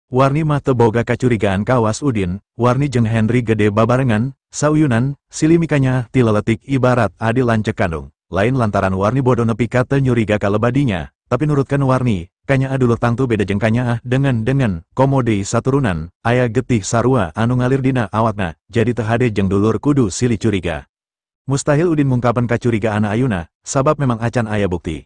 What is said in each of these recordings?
Warni mah teu boga kacurigaan kawas Udin, Warni jeung Henry gede babarengan, sauyunan, silih mikanyaah ti leletik ibarat adi lanceuk kandung. Lain lantaran Warni bodoh nepi ka teu nyuriga ka lebadinya, tapi nurutkeun Warni, kanyaah dulur tangtu beda jeung kanyaah dengan komo deui saturunan, aya getih sarua anu ngalir dina awakna, jadi teu hade jeung dulur kudu silih curiga. Mustahil Udin mungkapan kacurigaan ayuna, sabab memang acan aya bukti.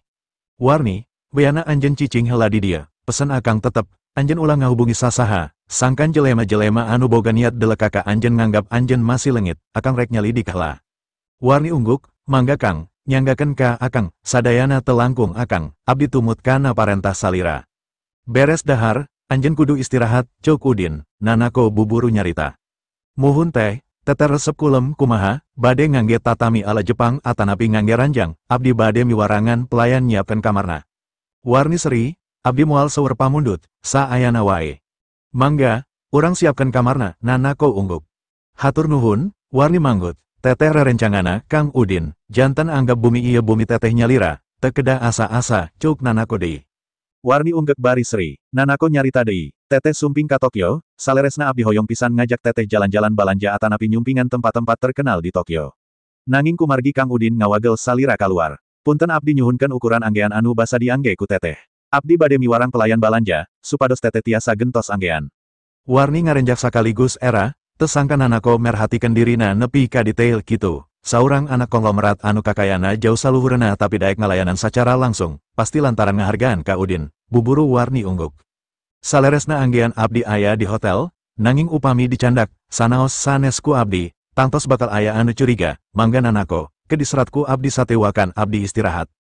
Warni, weyana anjeun cicing heula di dieu, pesen akang tetep, anjeun ulah ngahubungi sasaha, sangkan jelema-jelema anu boga niat deleka ka anjeun nganggap anjeun masih leungit, akang rek nyalidik heula. Warni ungguk, mangga Kang, nyanggakeun ka akang, sadayana teu langkung akang, abdi tumut kana parentah salira. Beres dahar, anjeun kudu istirahat, ceuk Udin, Nanako buburu nyarita. Muhun teh, teteh resep kulem kumaha, bade ngangge tatami ala Jepang atanapi ngangge ranjang, abdi bade miwarangan pelayan nyiapkeun kamarna. Warni seri, abdi moal seueur pamundut, saayana wae. Mangga, urang siapkeun kamarna, Nanako ungguk. Hatur nuhun, Warni manggut, teteh rerencangana Kang Udin, jantan anggap bumi ieu bumi teteh nyalira, teu kedah asa-asa, ceuk Nanako deui. Warni unggek bari seri, Nanako nyarita deui, teteh sumping ka Tokyo, saleresna abdi hoyong pisan ngajak teteh jalan-jalan balanja atanapi nyumpingan tempat-tempat terkenal di Tokyo. Nanging kumargi Kang Udin ngawagel salira kaluar. Punten abdi nyuhunkeun ukuran anggean anu basa diangge ku teteh. Abdi bade miwarang pelayan balanja, supados teteh tiasa gentos anggean. Warni ngarenjak sakaligus era, teu sangka Nanako merhatikeun dirina nepi ka detail kitu. Saurang anak konglomerat anu kakayana jauh saluhurna tapi daek ngalayanan sacara langsung, pasti lantaran ngahargaan ka Udin, buburu Warni ungguk. Saleresna anggean abdi aya di hotel, nanging upami dicandak, sanaos sanes ku abdi, tangtos bakal aya anu curiga, mangga Nanako, ke diserat ku abdi satewakan abdi istirahat.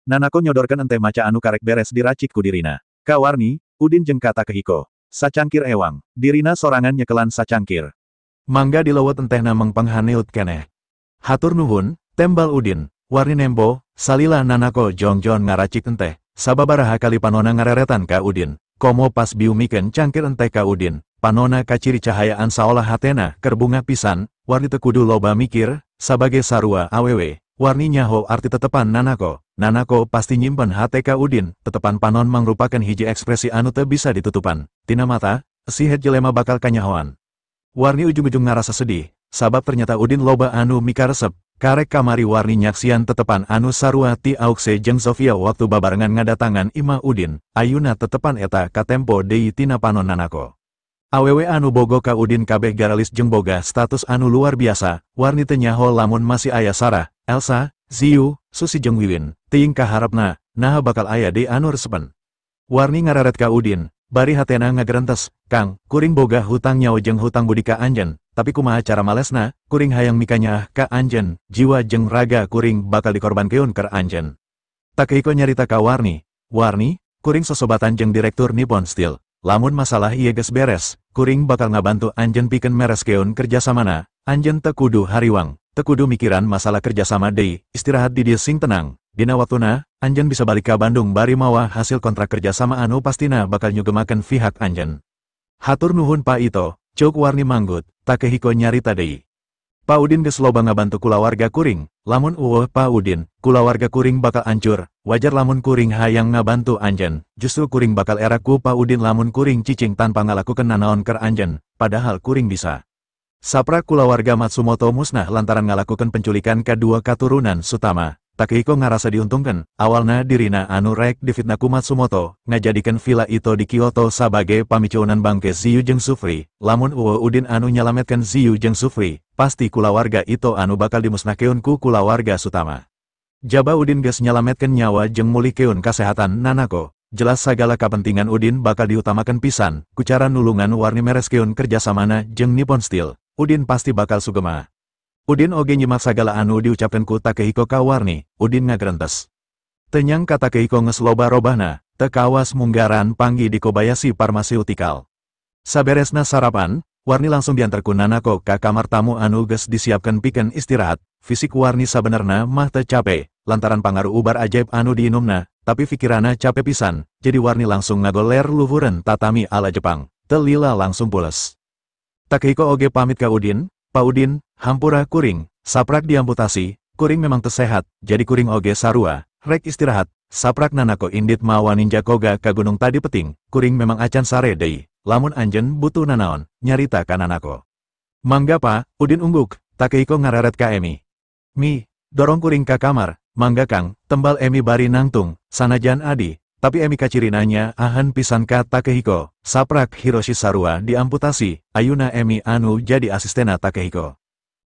Nanako nyodorkeun enteh matcha anu karek beres diracik ku dirina. Ka Warni, Udin jeung ka Takehiko. Sacangkir ewang, dirina sorangan nyekelan sacangkir. Mangga dilewet entehna mengpeng haneut keneh. Hatur nuhun, tembal Udin, Warni nempo, salila Nanako jongjon ngaracik enteh, sababaraha kali panona ngareretan ka Udin, komo pas biumikeun cangkir enteh ka Udin, panona kaciri cahayaan saolah hatena kerbunga pisan, Warni teu kudu loba mikir, sabage sarua awewe, Warni nyaho arti tetepan Nanako, Nanako pasti nyimpen hate ka Udin, tetepan panon mangrupakeun hiji ekspresi anu teu bisa ditutupan, tina mata, sihet jelema bakal kanyahoan. Warni ujung-ujung ngarasa sedih, sabab ternyata Udin loba anu mikaresep, karek kamari Warni nyaksian tetepan anu sarua ti Aukse jeung Sofia waktu babarengan ngadatangan imah Udin, ayuna tetepan eta katempo deui tina panon Nanako. Awewe anu bogo ka Udin kabeh garalis jeung boga status anu luar biasa, Warni teu nyaho lamun masih aya Sarah, Elsa, Ziyu, Susi jeung Wiwin, teuing kaharepna, naha bakal aya deui anu resepen. Warni ngararet ka Udin, bari hatena ngagerentes, Kang, kuring boga hutang nyawa jeung hutang budi ka anjeun, tapi kumaha cara malesna, kuring hayang mikanyaah ka anjeun, jiwa jeung raga kuring bakal dikorbankeun keur anjeun. Takehiko nyarita ka Warni, Warni, kuring sosobatan jeung direktur Nippon Steel, lamun masalah ieu geus beres, kuring bakal ngabantu anjeun pikeun mereskeun kerjasamana, anjeun teu kudu hariwang, teu kudu mikiran masalah kerjasama deui, istirahat di dieu sing tenang, dina waktuna, anjeun bisa balik ka Bandung bari mawa hasil kontrak kerjasama anu pastina bakal nyugemakeun pihak anjeun. Hatur nuhun Pak Ito, ceuk Warni manggut, Takehiko nyarita deui. Pak Udin geus loba ngabantu kulawarga kuring, lamun eueuh Pak Udin, kulawarga kuring bakal ancur, wajar lamun kuring hayang ngabantu anjeun, justru kuring bakal era ku Pak Udin lamun kuring cicing tanpa ngalakukeun nanaon keur anjeun, padahal kuring bisa. Saprak kulawarga Matsumoto musnah lantaran ngalakukeun penculikan kadua katurunan Sutama. Takehiko ngarasa diuntungkan, awalna dirina anu rek difitnah ku Matsumoto, ngajadikeun villa Ito di Kyoto sabage pamicuunan bangke Ziyu jeung Sufri, lamun eueuh Udin anu nyalametkeun Ziyu jeung Sufri, pasti kulawarga Ito anu bakal dimusnahkeun ku kulawarga Sutama. Jaba Udin geus nyalametkeun nyawa jeung mulihkeun kasehatan Nanako, jelas sagala kapentingan Udin bakal diutamakeun pisan, ku cara nulungan Warni mereskeun kerjasamana jeung Nippon Steel, Udin pasti bakal sugema. Udin oge nyimak sagala anu diucapkeun ku Takehiko ka Warni, Udin ngagerentes. Teu nyangka Takehiko geus loba robahna, teu kawas munggaran panggi di Kobayashi Pharmaceutical. Saberesna sarapan, Warni langsung diantar ku Nanako ka kamar tamu anu geus disiapkeun pikeun istirahat. Fisik Warni sabenerna mah teu cape, lantaran pangaruh ubar ajaib anu diinumna, tapi pikiranna cape pisan, jadi Warni langsung ngagoler luhureun tatami ala Jepang, teu lila langsung pules. Takehiko oge pamit ka Udin, Pak Udin, hampura kuring, saprak diamputasi, kuring memang teu sehat, jadi kuring oge sarua, rek istirahat, saprak Nanako indit mawa ninja koga ka gunung tadi peting, kuring memang acan sare deui, lamun anjeun butuh nanaon, nyarita ka Nanako. Mangga Pa, Udin ungguk, Takehiko ngareret ka Emi. Mi, dorong kuring ka kamar, mangga Kang, tembal Emi bari nangtung, sanajan adi, tapi Emi kacirina nyaahan pisan ka Takehiko, saprak Hiroshi sarua diamputasi, ayuna Emi anu jadi asistena Takehiko.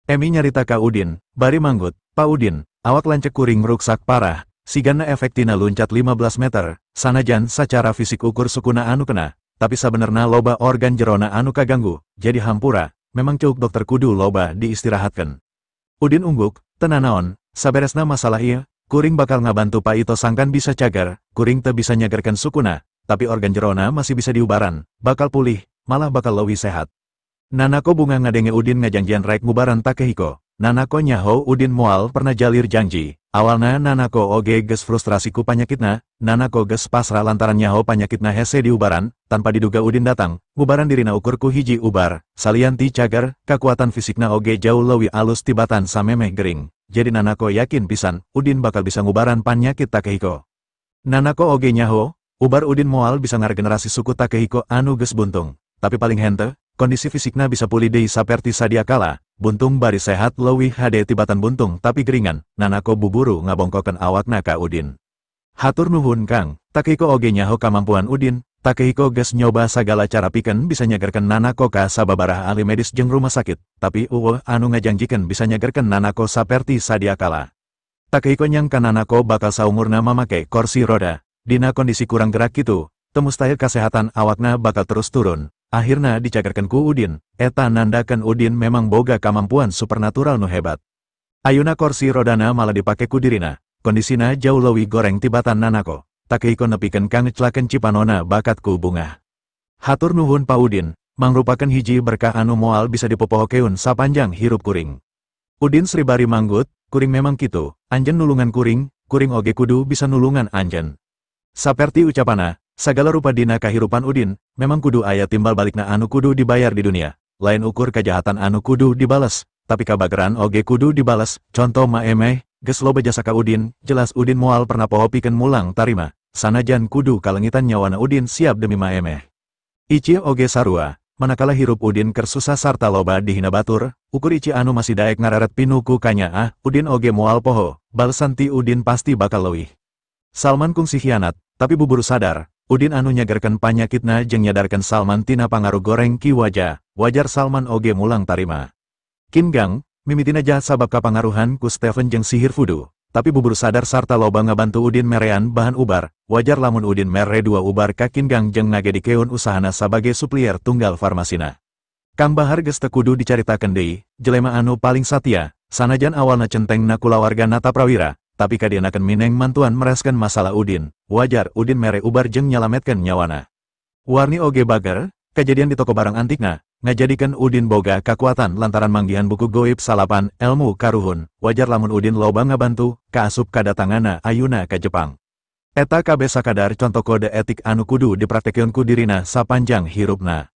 Emi nyarita ka Udin, bari manggut, Pa Udin, awak lancek kuring ruksak parah, sigana efek tina luncat 15 meter, sanajan sacara fisik ukur sukuna anu kena, tapi sabenerna loba organ jerona anu kaganggu, jadi hampura, memang ceuk dokter kudu loba diistirahatkan. Udin ungguk, tenanaon, saberesna masalah ieu, kuring bakal ngabantu Pak Ito sangkan bisa cager, kuring teu bisa nyagerkeun sukuna, tapi organ jerona masih bisa diubaran, bakal pulih, malah bakal leuwih sehat. Nanako bunga ngadenge Udin ngajanjian rek ngubaran Takehiko. Nanako nyaho Udin moal pernah jalir janji. Awalna Nanako oge geus frustrasi ku panyakitna, Nanako geus pasrah lantaran nyaho panyakitna hese diubaran, tanpa diduga Udin datang, ngubaran dirina ukur ku hiji ubar, salian ti cager, kakuatan fisikna oge jauh leuwih alus tibatan samemeh gering. Jadi Nanako yakin pisan, Udin bakal bisa ngubaran panyakit Takehiko. Nanako oge nyaho, ubar Udin moal bisa ngaregenerasi suku Takehiko anu geus buntung. Tapi paling henteu, kondisi fisikna bisa pulih deui saperti sadia kala, buntung bari sehat leuwih hade tibatan buntung tapi geringan, Nanako buburu ngabongkokeun awakna ka Udin. Hatur nuhun Kang, Takehiko oge nyaho kamampuan Udin, Takehiko geus nyoba sagala cara pikeun bisa nyagerkeun Nanako ka sababaraha ahli medis jeung rumah sakit, tapi eueuh anu ngajanjikeun bisa nyagerkeun Nanako saperti sadia kala. Takehiko nyangka Nanako bakal saumurna mamake kursi roda, dina kondisi kurang gerak kitu, teu mustahil kasehatan awakna bakal terus turun. Akhirna dicagerkeun ku Udin, eta nandakeun Udin memang boga kamampuan supernatural nu hebat. Ayuna kursi rodana malah dipake ku dirina, kondisina jauh leuwih goreng tibatan Nanako. Takehiko nepikeun ka ngeclakeun cipanona bakat ku bungah. Hatur nuhun Pa Udin, mangrupakeun hiji berkah anu moal bisa dipopohokeun sapanjang hirup kuring. Udin Sri bari manggut, kuring memang kitu, anjeun nulungan kuring, kuring oge kudu bisa nulungan anjeun. Saperti ucapana, sagala rupa dina kahirupan Udin, memang kudu aya timbal balikna anu kudu dibayar di dunia. Lain ukur kejahatan anu kudu dibales, tapi kabageran oge kudu dibales. Contoh maemeh, geus loba jasa ka Udin, jelas Udin moal pernah poho pikeun mulang tarima. Sanajan kudu kalengitan nyawana Udin siap demi maemeh. Ichi oge sarua, manakala hirup Udin keur susah sarta loba dihina batur, ukur Ichi anu masih daek ngareret pinu ku kanyaah, Udin oge moal poho, balesan ti Udin pasti bakal leuwih. Salman kungsi hianat, tapi buburu sadar, Udin anu nyagerkeun panyakitna jeung nyadarkeun Salman tina pangaruh goreng ki waja, wajar Salman oge mulang tarima. Qin Gang, mimitina jahat sabab kapangaruhan ku Stephen jeung sihir voodoo, tapi buburu sadar sarta loba ngabantu Udin merean bahan ubar, wajar lamun Udin mere dua ubar ka Qin Gang jeung ngagedikeun usahana sabagai suplier tunggal farmasina. Kang Bahar geus teu kudu dicaritakeun deui, jelema anu paling satia, sanajan awalna centeng na kulawarga Nataprawira, tapi kadienakeun mineng mantuan mereskeun masalah Udin, wajar Udin mere ubar jeung nyalametkeun nyawana. Warni oge bager, kejadian di toko barang antikna, ngajadikeun Udin boga kakuatan lantaran manggihan buku goib salapan elmu karuhun, wajar lamun Udin loba ngabantu, kaasup kadatanganna ayuna ka Jepang. Eta kabeh sakadar contoh kode etik anu kudu dipraktekeun ku dirina sapanjang hirupna.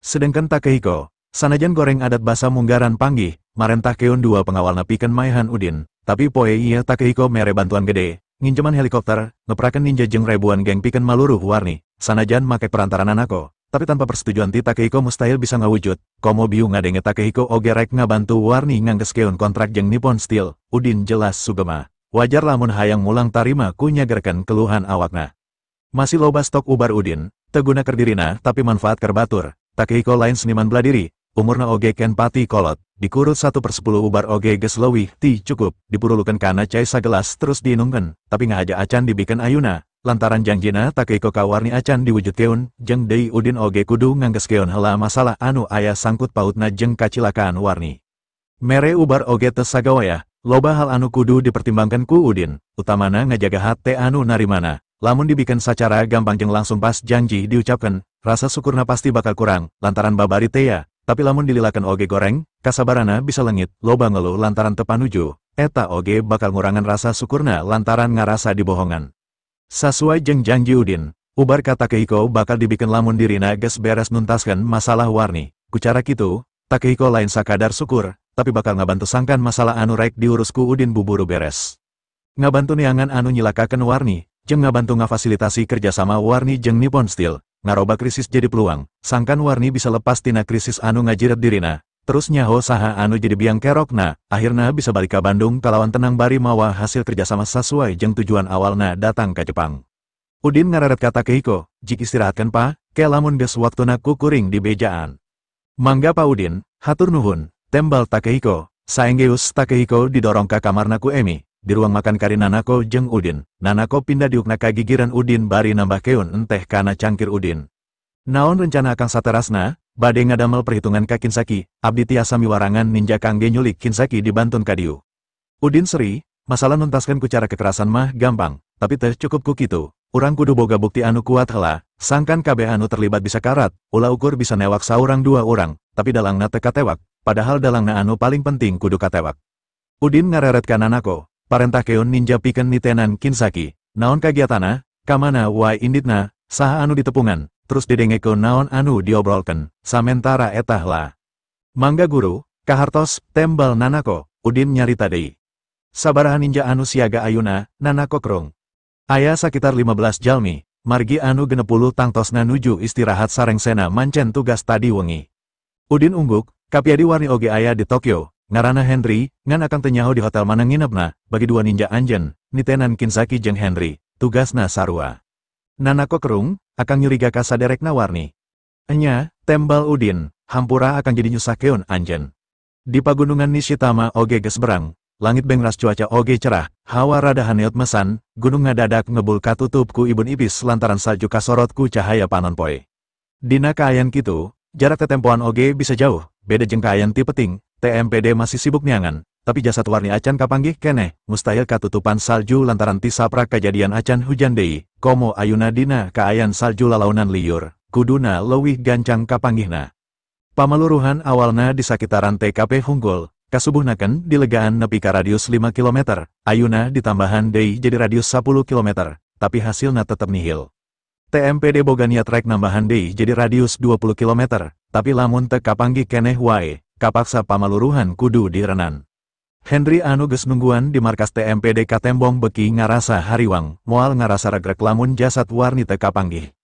Sedengkeun Takehiko, sanajan goreng adat basa munggaran panggih, marentahkeun dua pengawalna pikeun maehan Udin, tapi poe ieu Takehiko mere bantuan gede, nginjeman helikopter, ngeprakeun ninja jeung ribuan geng pikeun maluruh Warni, sanajan make perantara Nanako, tapi tanpa persetujuan ti Takehiko mustahil bisa ngawujud. Komo biu ngadenge Takehiko oge rek ngabantu Warni nganggeskeun kontrak jeung Nippon Steel, Udin jelas sugema. Wajar lamun hayang mulang tarima ku nyagerkeun keluhan awakna. Masih loba stok ubar Udin, teu guna keur dirina tapi manfaat keur batur. Takehiko lain seniman beladiri, umurna oge ken pati kolot, dikurut 1/10 ubar oge geus leuwih ti cukup, dipurulukeun kana cai sagelas terus diinungkeun, tapi ngahaja acan dibikeun ayuna, lantaran janjina Takehiko ka Warni acan diwujudkeun, jeung deui Udin oge kudu nganggeskeun heula masalah anu aya sangkut pautna jeung kacilakaan Warni. Mere ubar oge teu sagawayah, loba hal anu kudu dipertimbangkan ku Udin, utamana ngajaga hate anu narimana. Lamun dibikeun sacara gampang jeung langsung pas janji diucapkeun, rasa syukurna pasti bakal kurang, lantaran babari tea, tapi lamun dililakeun oge goreng, kasabarana bisa lengit, loba ngeluh lantaran teu panuju, eta oge bakal ngurangan rasa syukurna lantaran ngarasa dibohongan. Sasuai jeung janji Udin, ubar ka Takehiko bakal dibikeun lamun dirina geus beres nuntaskeun masalah Warni. Ku cara kitu, Takehiko lain sakadar syukur, tapi bakal ngabantu sangkan masalah anu rek diurus ku Udin buburu beres. Ngabantu neangan anu nyilakakeun Warni, jeung ngabantu ngafasilitasi kerjasama Warni jeung Nippon Steel, ngaroba krisis jadi peluang, sangkan Warni bisa lepas tina krisis anu ngajiret dirina, terus nyaho saha anu jadi biang kerokna, akhirna bisa balik ka Bandung kalawan tenang bari mawa hasil kerjasama sasuai jeung tujuan awalna datang ka Jepang. Udin ngareret ka Takehiko, jik istirahatkan pa, ke lamun geus waktuna ku kuring di bejaan. Mangga Pa Udin, hatur nuhun, tembal Takehiko, saenggeus Takehiko didorong ka kamarna ku Emi. Di ruang makan kari Nanako jeung Udin, Nanako pindah diukna ka gigiran Udin bari nambahkeun enteh kana cangkir Udin. Naon rencana akang saterasna, bade ngadamel perhitungan ka Kinsaki, abdi tiasa miwarangan ninja kangge nyulik Kinsaki dibantun ka dieu. Udin seri, masalah nuntaskeun ku cara kekerasan mah gampang, tapi teh cukup ku kitu, urang kudu boga bukti anu kuat heula, sangkan kabeh anu terlibat bisa karat, ulah ukur bisa newak saurang dua urang, tapi dalangna teu katewak, padahal dalangna anu paling penting kudu katewak. Udin ngareret ka Nanako. Parentah keun ninja pikeun nitenan Kinsaki, naon kagiatana, kamana wae inditna, saha anu ditepungan, terus didengekeun naon anu diobrolkeun, samentara etah lah. Mangga guru, kahartos, tembal Nanako, Udin nyarita deui. Sabaraha ninja anu siaga ayuna, Nanako krung. Aya sakitar 15 jalmi, margi anu 60 tangtosna nuju istirahat sarengsena mancen tugas tadi wengi. Udin ungguk, kapiadi Warni oge aya di Tokyo. Ngarana Henry, ngan akang tenyaho di hotel mana nginepna, bagi dua ninja anjen, nitenan Kinsaki jeung Henry, tugasna sarua. Nanako kerung, akang nyuriga ka saderekna Warni. Enya, tembal Udin, hampura akang jadi nyusahkeun anjen. Di pagunungan Nishitama oge geus berang, langit bengras cuaca oge cerah, hawa rada haneut mesan, gunung ngadadak ngebul katutup ku ibun ibis lantaran salju kasorot ku cahaya panon poe. Dina kaayan kitu, jarak tetempoan oge bisa jauh, beda jeung kaayan ti peting. TMPD masih sibuk niangan, tapi jasad Warni acan kapanggih keneh, mustahil katutupan salju lantaran ti saprak kajadian acan hujan deui, komo ayuna dina kaayan salju lalaunan liur, kuduna leuwih gancang kapanggihna. Pamaluruhan awalna di sakitaran TKP Hunggul, kasubuhnakeun dilegaan nepi ka radius 5 km, ayuna ditambahan deui jadi radius 10 km, tapi hasilna tetep nihil. TMPD boga niat rek nambahan deui jadi radius 20 km, tapi lamun teu kapanggih keneh wae, kapaksa pamaluruhan kudu direnan. Henry anu geus nungguan di markas TMPD katembong beki ngarasa hariwang, moal ngarasa regrek lamun jasad Warni teu kapanggih.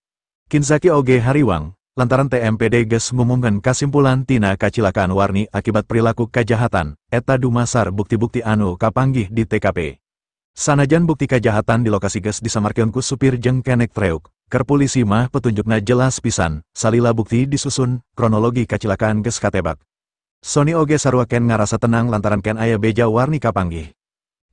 Kinsaki oge hariwang, lantaran TMPD geus ngumumkeun kasimpulan tina kacilakaan Warni akibat perilaku kajahatan, eta dumasar bukti-bukti anu kapanggih di TKP. Sanajan bukti kajahatan di lokasi geus disamarkeun ku supir jeung kenek treuk, keur polisi mah petunjukna jelas pisan, salila bukti disusun, kronologi kacilakaan geus katebak. Sony oge sarua ken ngarasa tenang lantaran ken aya beja Warni kapanggih.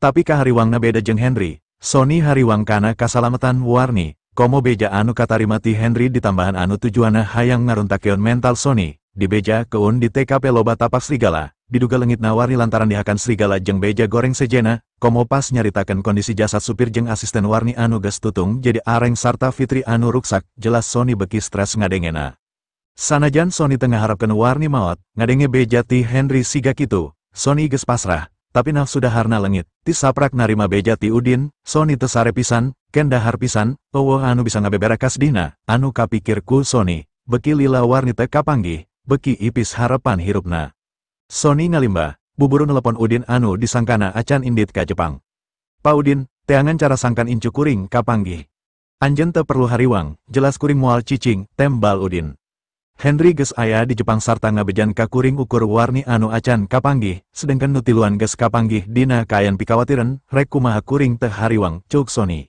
Tapi kahariwangna beda jeung Henry, Sony hariwang kana kasalametan Warni, komo beja anu katarima ti Henry ditambahan anu tujuanna hayang ngaruntakeun mental Sony, dibeja keun di TKP loba tapak serigala, diduga leungitna Warni lantaran dihakan serigala jeung beja goreng sejena, komo pas nyaritakeun kondisi jasad supir jeung asisten Warni anu geus tutung jadi areng sarta Fitri anu ruksak, jelas Sony beki stres ngadengena. Sanajan Sony tengah harapkeun Warni maot, ngadenge beja ti Henry siga kitu, Sony geus pasrah, tapi nafsu daharna leungit, ti saprak narima beja ti Udin, Sony teu sare pisan, ken dahar pisan, eueuh anu bisa ngabebera kasedihna, anu kapikir ku Sony, beki lila Warni teu kapanggih, beki ipis harapan hirupna. Sony ngalimbah, buburu nelepon Udin anu disangkana acan indit ka Jepang. Pa Udin, teangan cara sangkan incu kuring kapanggih. Anjeun teu perlu hariwang, jelas kuring moal cicing, tembal Udin. Henry geus aya di Jepang sarta ngabejan ka kuring ukur Warni anu acan kapanggih, sedengkeun nu tiluan geus kapanggih dina kaayan pikawatireun, rek kumaha kuring teu hariwang, ceuk Sony.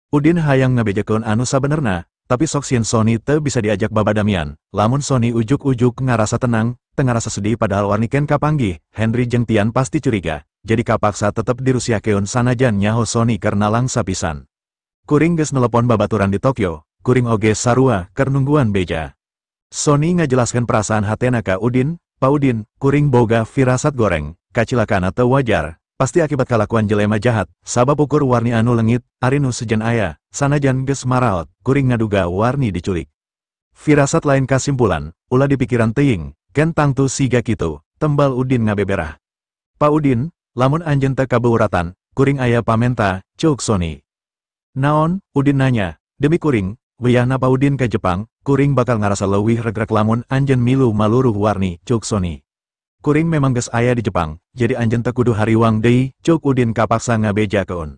Udin hayang ngabejakeun anu sabenerna, tapi sok sieun Sony teu bisa diajak babadamian, lamun Sony ujuk-ujuk ngarasa tenang, teu ngarasa sedih padahal Warni ken kapanggih, Henry jeung Tian pasti curiga, jadi kapaksa tetep dirusiakeun sanajan nyaho Sony keur nalangsa pisan. Kuring geus nelepon babaturan di Tokyo, kuring oge sarua keur nungguan beja. Sony ngajelaskan perasaan hatena ka Udin, Pa Udin, kuring boga firasat goreng, kacilakana teu wajar, pasti akibat kalakuan jelema jahat, sabab ukur Warni anu leungit, ari nu sejen aya, sanajan geus maraot, kuring ngaduga Warni diculik. Firasat lain kasimpulan, ulah dipikiran teuing, ken tangtu siga kitu, tembal Udin ngabeberah. Pa Udin, lamun anjeun teu kabeuratan, kuring aya pamenta, ceuk Sony. Naon, Udin nanya, demi kuring, wayahna Pa Udin ka Jepang, kuring bakal ngarasa leuwih regrek lamun anjeun milu maluruh Warni, ceuk Sony. Kuring memang geus aya di Jepang, jadi anjeun teu kudu hariwang deui, ceuk Udin kapaksa ngabejakeun.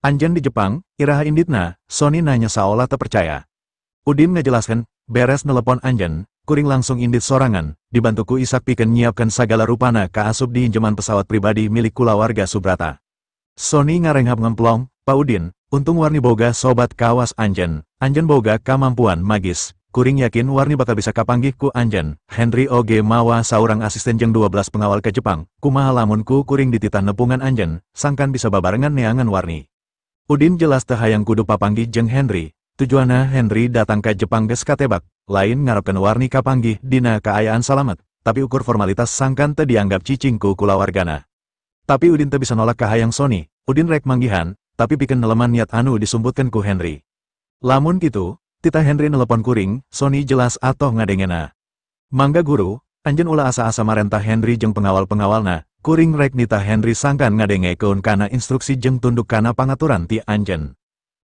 Anjeun di Jepang, iraha inditna, Sony nanya saolah teu percaya. Udin ngajelaskeun, beres nelepon anjeun, kuring langsung indit sorangan, dibantu ku Isak pikeun nyiapkeun sagala rupana kaasup di injeman pesawat pribadi milik kulawarga Subrata. Sony ngarenghap ngemplong, Pak Udin, untung Warni boga sobat kawas anjeun, anjeun boga kamampuan magis, kuring yakin Warni bakal bisa kapanggih ku anjeun. Henry oge mawa saurang asisten jeung 12 pengawal ke Jepang, kumaha lamun ku kuring dititah nepungan anjeun, sangkan bisa babarengan neangan Warni. Udin jelas teu hayang kudu papanggih jeung Henry, tujuanna Henry datang ka Jepang geus katebak, lain ngarepkeun Warni kapanggih dina kaayaan salamet, tapi ukur formalitas sangkan teu dianggap cicing ku kulawargana. Tapi Udin teu bisa nolak kahayang Sony, Udin rek manggihan, tapi pikeun neleman niat anu disumputkeun ku Henry. Lamun kitu, titah Henry nelepon kuring, Sony jelas atoh ngadengena. Mangga guru, anjeun ulah asa-asa marentah Henry jeung pengawal-pengawalna, kuring rek nitah Henry sangkan ngadengekeun kana instruksi jeung tunduk kana pangaturan ti anjeun.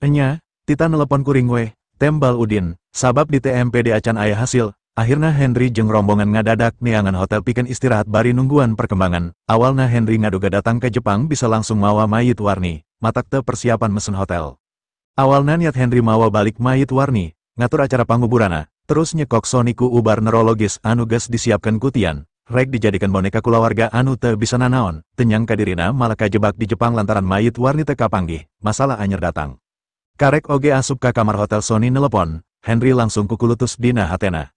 Enya, titah nelepon kuring weh, tembal Udin, sabab di TMPD acan aya hasil. Akhirna Henry jeung rombongan ngadadak neangan hotel pikeun istirahat bari nungguan perkembangan. Awalna Henry ngaduga datang ke Jepang bisa langsung mawa mayit Warni, matak teu persiapan mesen hotel. Awalna niat Henry mawa balik mayit Warni, ngatur acara panguburana, terus nyekok Sony ku ubar neurologis anu geus disiapkeun ku Tian, rek dijadikan boneka kulawarga anu teu bisa nanaon, teu nyangka dirina malah kajebak di Jepang lantaran mayit Warni teu kapanggih, masalah anyer datang. Karek oge asup ka kamar hotel Sony nelepon, Henry langsung kukulutus dina hatena.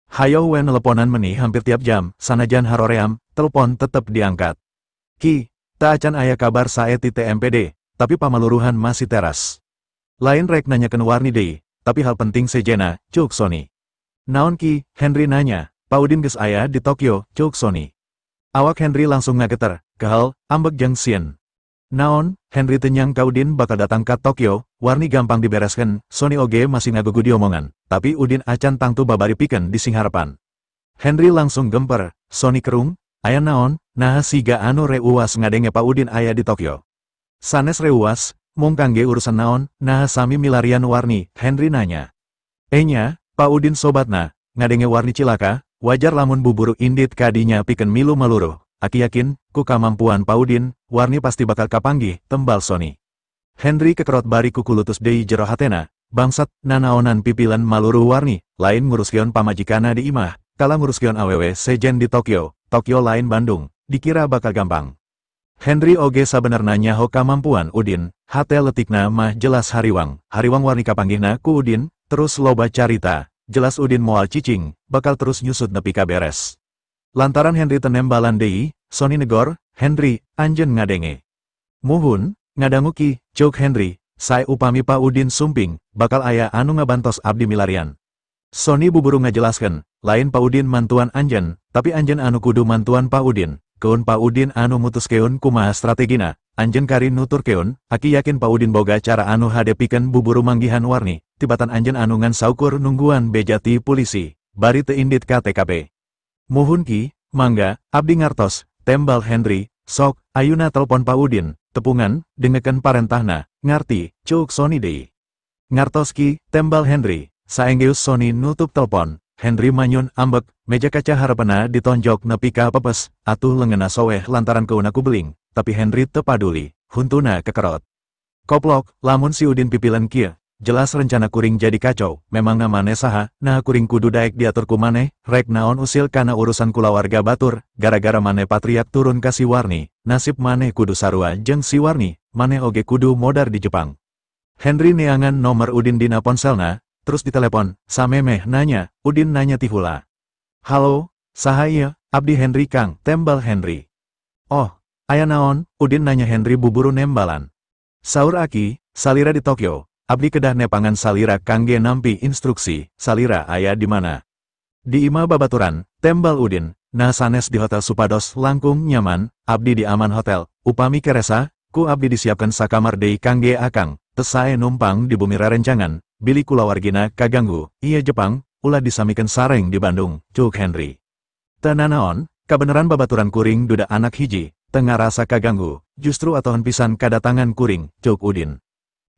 Hayo we neleponan meni hampir tiap jam, sanajan haroream, telepon tetep diangkat. Ki, ta acan aya kabar sae ti TMPD, tapi pamaluruhan masih teras. Lain rek nanyakeun Warni deui, tapi hal penting sejena, cuk Sony. Naon ki, Henry nanya, Pak Udin geus aya di Tokyo, cuk Sony. Awak Henry langsung ngageter, kehel, ambek jeung sieun. Naon, Henry teu nyangka Udin bakal datang ka Tokyo, Warni gampang dibereskeun, Sony oge masih ngagugu diomongan, tapi Udin acan tangtu babari pikeun disingharepan. Henry langsung gemper, Sony kerung, aya naon, naha siga anu reuwas ngadenge Pak Udin aya di Tokyo. Sanes reuwas, mung kangge urusan naon, naha sami milarian Warni, Henry nanya. Enya, Pak Udin sobatna, ngadenge Warni cilaka, wajar lamun buburu indit kadinya pikeun milu maluruh. Aki yakin, ku kamampuan Pak Udin, Warni pasti bakal kapanggih, tembal Sony. Henry kekerot bari kukulutus deui jero hatena, bangsat, nanaonan pipilan maluruh Warni, lain nguruskeun pamajikana di imah, kala nguruskeun awewe sejen di Tokyo, Tokyo lain Bandung, dikira bakal gampang. Henry oge sabenerna nyaho kamampuan Udin, hate letikna mah jelas hariwang, hariwang Warni kapanggihna ku Udin, terus loba carita, jelas Udin moal cicing, bakal terus nyusut nepi ka beres. Lantaran Henry tenembalan deui, Sony negor, Henry, anjeun ngadenge. Muhun, ngadangu ki, cuk Henry, sae upami Pak Udin sumping, bakal aya anu ngabantos abdi milarian. Sony buburu ngajelaskeun, lain Pak Udin mantuan anjeun, tapi anjeun anu kudu mantuan Pak Udin, keun Pak Udin anu mutuskeun kumaha strategina, anjeun kari nuturkeun, aki yakin Pak Udin boga cara anu hade pikeun buburu manggihan Warni, tibatan anjeun anu ngan saukur nungguan beja ti polisi, bari teu indit ka TKP. Muhun ki, mangga, abdi ngartos, tembal Henry, sok, ayuna telepon Pak Udin, tepungan, dengekeun parentahna, ngarti, cuk Sony deui. Ngartos ki, tembal Henry, saenggeus Sony nutup telepon, Henry manyun ambek, meja kaca harepena ditonjok nepi ka pepes, atuh leungeunna soweh lantaran keuna ku beling, tapi Henry teu paduli, huntuna kekerot. Koplok, lamun si Udin pipilan kieu, jelas rencana kuring jadi kacau, memangna maneh saha, nah kuring kudu daek diatur ku maneh, rek naon usil kana urusan kulawarga batur, gara-gara maneh patriak turun ka si Warni, nasib maneh kudu sarua jeung si Warni, maneh oge kudu modar di Jepang. Henry neangan nomor Udin dina ponselna, terus ditelepon, samemeh nanya, Udin nanya tihula. Halo, saha ieu, abdi Henry Kang, tembal Henry. Oh, aya naon, Udin nanya Henry buburu nembalan. Saur aki, salira di Tokyo. Abdi kedah nepangan salira kangge nampi instruksi, salira aya di mana? Di imah babaturan, tembal Udin, nah sanes di Hotel Supados langkung nyaman, abdi di Aman Hotel, upami keresa, ku abdi disiapkan sakamar deui kangge akang, tesae numpang di bumi rerencangan, bilih kulawargina kaganggu, iya Jepang, ulah disamikeun sareng di Bandung, cuk Henry. Teu nanaon, kabeneran babaturan kuring duda anak hiji, teu ngarasa kaganggu, justru atohan pisan kadatangan kuring, cuk Udin.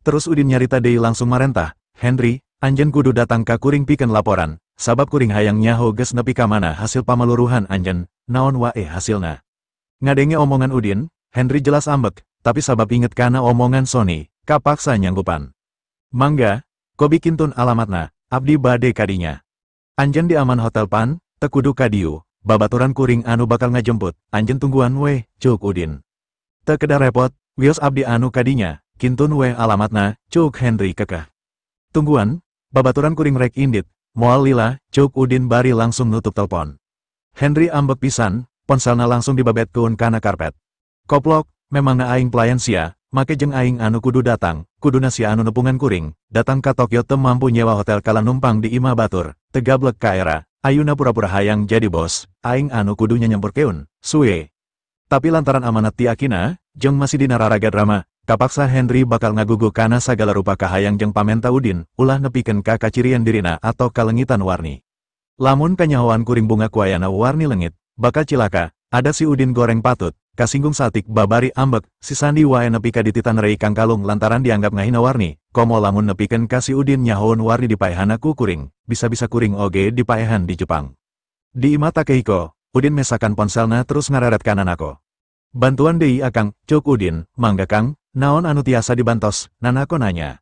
Terus Udin nyarita deui langsung marentah, Henry, anjeun kudu datang ka kuring pikeun laporan, sabab kuring hayang nyaho geus nepi ka mana hasil pamaluruhan anjeun, naon wae hasilna. Ngadenge omongan Udin, Henry jelas ambek, tapi sabab inget kana omongan Sony, kapaksa nyanggupan. Mangga, kobi kintun alamatna, abdi bade kadinya. Anjen di Aman Hotel pan, teu kudu kadieu, babaturan kuring anu bakal ngajemput, anjen tungguan weh, cuk Udin. Teu kedah repot, wios abdi anu kadinya, kintun weh alamatna, cuk Henry kekeh. Tungguan, babaturan kuring rek indit, moal lila, cuk Udin bari langsung nutup telepon. Henry ambek pisan, ponselna langsung dibabetkeun kana karpet. Koplok, memangna aing pelayan sia, make jeung aing anu kudu datang, kuduna sia anu nepungan kuring, datang ka Tokyo teu mampu nyewa hotel kala numpang di imah batur, teu gablek ka era, ayuna pura-pura hayang jadi bos, aing anu kudu nyanyempurkeun, suwe. Tapi lantaran amanat ti akina, jeung masih dina raraga drama, kapaksa Henry bakal ngagugu kana sagala rupa kahayang jeung pamenta Udin, ulah nepikeun ka kacirian dirina atau kalengitan Warni. Lamun kanyahoan kuring bunga kuayana Warni lengit, bakal cilaka, ada si Udin goreng patut, kasinggung satik babari ambek, si Sandi wae nepi ka dititan rei kangkalung lantaran dianggap ngahina Warni, komo lamun nepikeun ka si Udin nyahoun Warni dipaehana ku kuring, bisa-bisa kuring oge dipaehan di Jepang. Di imah Takehiko, Udin mesakan ponselna terus ngareret ka Nanako. Bantuan deui akang, cuk Udin, mangga kang, naon anu tiasa dibantos, Nanako nanya.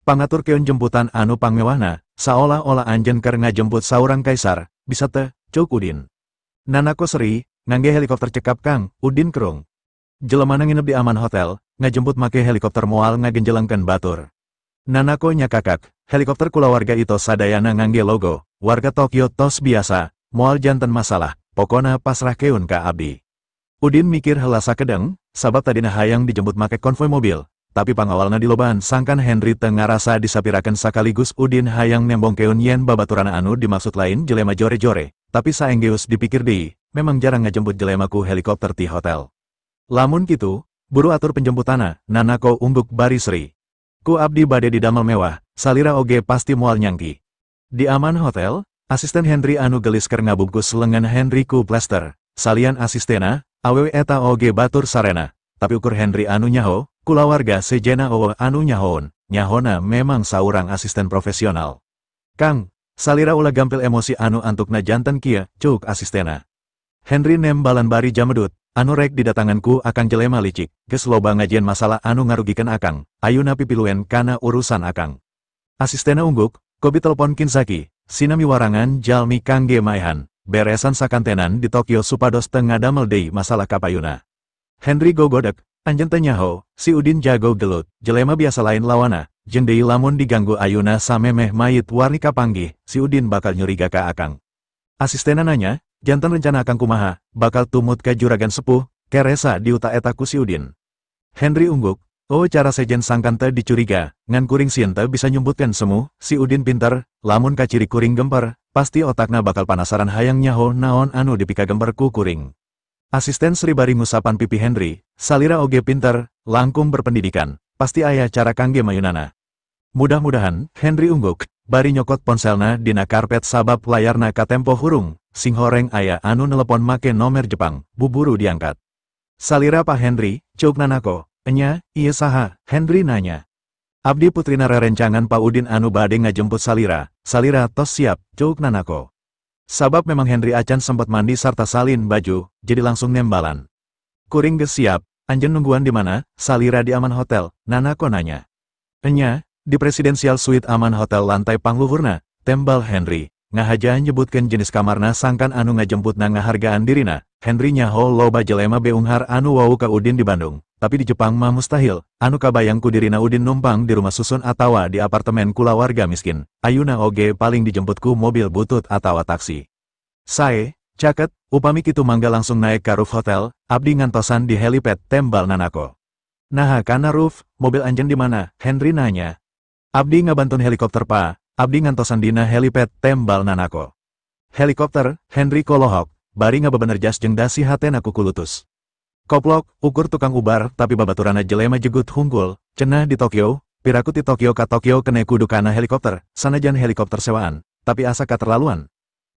Pangaturkeun jemputan anu pangmewahna, saolah-olah anjeun keur ngajemput saurang kaisar, bisa teu, cuk Udin. Nanako seri, ngangge helikopter cekap kang, Udin kerung. Jelemana nginep di Aman Hotel, ngajemput make helikopter moal ngagenjelengkeun batur. Nanako nyakakak, helikopter kulawarga itu sadayana ngangge logo, warga Tokyo tos biasa, moal janten masalah, pokona pasrahkeun ka abdi. Udin mikir heula sakedeng, sabab tadina hayang dijemput make konvoi mobil, tapi pangawalna dilobaan sangkan Henry teu ngarasa disapirakeun sakaligus Udin hayang nembongkeun yen babaturana anu dimaksud lain jelema jore-jore, tapi saenggeus dipikir deui, memang jarang ngajemput jelema ku helikopter ti hotel. Lamun kitu, buru atur penjemputana, Nanako ungguk bari seri. Ku abdi bade didamel mewah, salira oge pasti moal nyangki. Di Aman Hotel, asisten Henry anu gelis keur ngabungkus lengan Henry ku plester, salian asistena, awewe eta oge batur sarena, tapi ukur Henry anu nyaho, kulawarga sejena owe anu nyahoon, nyahona memang saurang asisten profesional. Kang, salira ulah gampil emosi anu antukna janten kieu, cuk asistena. Henry nembalan bari jamedut, anu rek didatanganku akang jelema licik, geus loba ngajieun masalah anu ngarugikeun akang, ayuna pipiluen kana urusan akang. Asistena ungguk, kobi telepon Kinzaki, sinami warangan jalmi kangge maehan, beresan sakantenan di Tokyo supados teu ngadamel deui masalah kapayuna. Henry gogodek, anjeun teu nyaho, si Udin jago gelut, jelema biasa lain lawana, jeung deui lamun diganggu ayuna samemeh mayit Warni kapanggih, si Udin bakal nyuriga ka akang. Asistena nanya, jantan rencana akang kumaha, bakal tumut ka juragan sepuh, keresa diuta eta ku si Udin. Henry ungguk, oh cara sejen sangkan teu dicuriga, ngan kuring sieun teu bisa nyumputkeun semu, si Udin pinter, lamun kaciri kuring gemper, pasti otakna bakal panasaran hayang nyaho naon anu dipikagemper ku kuring. Asisten Sri bari ngusapan pipi Henry, salira oge pinter, langkung berpendidikan, pasti aya cara kangge mayunana. Mudah-mudahan, Henry ungguk, bari nyokot ponselna dina karpet sabab layarna katempo hurung, sing horeng aya anu nelepon make nomer Jepang, buburu diangkat. Salira Pak Henry, cuk Nanako, enya, ieu saha, Henry nanya. Abdi putrina rerencangan Pak Udin anu bade ngajemput salira, salira tos siap, cuk Nanako. Sabab memang Henry acan sempat mandi sarta salin baju, jadi langsung nembalan. Kuring geus siap, anjeun nungguan di mana? Salira di Aman Hotel, Nanako nanya. Enya, di Presidensial Suite Aman Hotel lantai pangluhurna, tembal Henry. Ngahaja nyebutkeun jenis kamarna sangkan anu ngajemputna ngahargaan dirina, Henry nyaho loba jelema beunghar anu wau ka Udin di Bandung, tapi di Jepang mah mustahil, anu kabayang ku dirina Udin numpang di rumah susun atawa di apartemen kulawarga miskin, ayuna oge paling dijemput ku mobil butut atawa taksi. Sae, caket, upami kitu mangga langsung naik ka roof hotel, abdi ngantosan di helipad, tembal Nanako. Naha kana roof, mobil anjeun di mana? Henry nanya. Abdi ngabantun helikopter pa, abdi ngantosan dina helipad, tembal Nanako. Helikopter, Henry kolohok, bari ngabebener jas jeung dasi hatena kukulutus. Koplok, ukur tukang ubar tapi babaturana jelema jegut hungkul, cenah di Tokyo, piraku ti Tokyo ka Tokyo kene kudu kana helikopter, sanajan helikopter sewaan, tapi asa katerlaluan.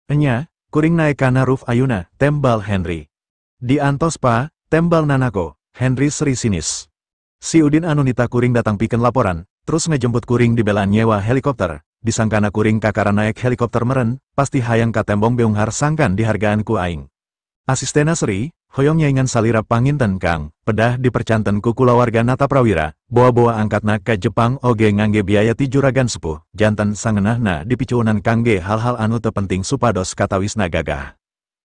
Enya, kuring naik kana roof ayuna, tembal Henry. Di antos pa, tembal Nanako, Henry seri sinis. Si Udin anu nita kuring datang pikeun laporan, terus ngejemput kuring di belaan nyewa helikopter, disangkana kuring kakara naik helikopter meren, pasti hayang katembong beunghar sangkan dihargaan ku aing. Asistena seri, Hoyong nyaingan salira panginten Kang, pedah dipercanten ku kulawarga Nataprawira, boa-boa angkatna ka Jepang oge ngangge biaya ti juragan sepuh, janten sangeunahna dipicuunan kangge hal-hal anu teu penting supados katawisna gagah.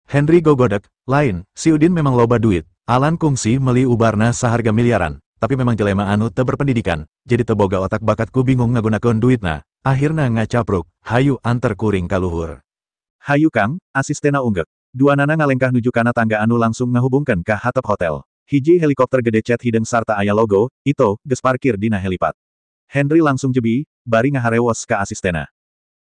Henry gogodek, lain, si Udin memang loba duit, Alan kungsi meli ubarna saharga miliaran, tapi memang jelema anu teu berpendidikan, jadi teu boga otak bakat ku bingung ngagunakeun duitna, akhirna ngacapruk, hayu anter kuring kaluhur. Hayu Kang, asistena unggek. Duanana ngalengkah nuju kana tangga anu langsung ngahubungkeun ka hatep hotel. Hiji helikopter gede cet hideung sarta aya logo, Ito, geus parkir dina helipad. Henry langsung jebi, bari ngaharewos ka asistena.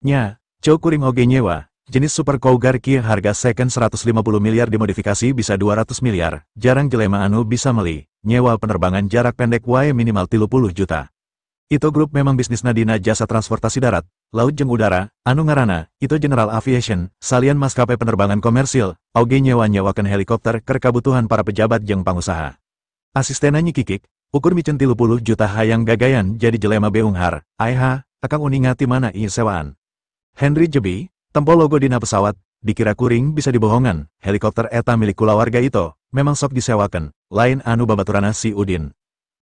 Nya, ceu kuring oge nyewa, jenis Super Cougar kieu harga second 150 miliar dimodifikasi bisa 200 miliar, jarang jelema anu bisa meli, nyewa penerbangan jarak pendek wae minimal 30 juta. Ito Group memang bisnisna dina jasa transportasi darat, laut jeung udara, anu ngaranna, Ito General Aviation, salian maskapai penerbangan komersil, oge nyewa-nyewakeun helikopter keur kabutuhan para pejabat jeung pangusaha. Asistena nyikikik, ukur miceun 30 juta hayang gagayan jadi jelema beunghar, aeha, akang uninga ti mana ieu sewaan. Henry jebi, tempo logo dina pesawat, dikira kuring bisa dibohongan, helikopter eta milik kulawarga Ito, memang sok disewakeun, lain anu babaturana si Udin.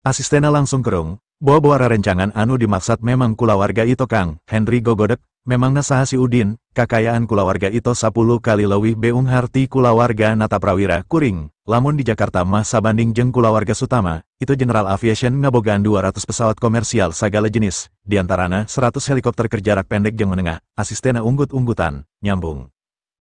Asistena langsung kerung, boa-boa rarencangan anu dimaksad memang kulawarga Ito Kang, Henry gogodek, memangna saha si Udin, kakayaan kulawarga Ito 10 kali leuwih beunghar ti kulawarga Nataprawira kuring, lamun di Jakarta mah sabanding jeung kulawarga Sutama, Ito General Aviation ngabogaan 200 pesawat komersial sagala jenis, diantarana 100 helikopter keur jarak pendek jeung menengah, asistena unggut-unggutan, nyambung.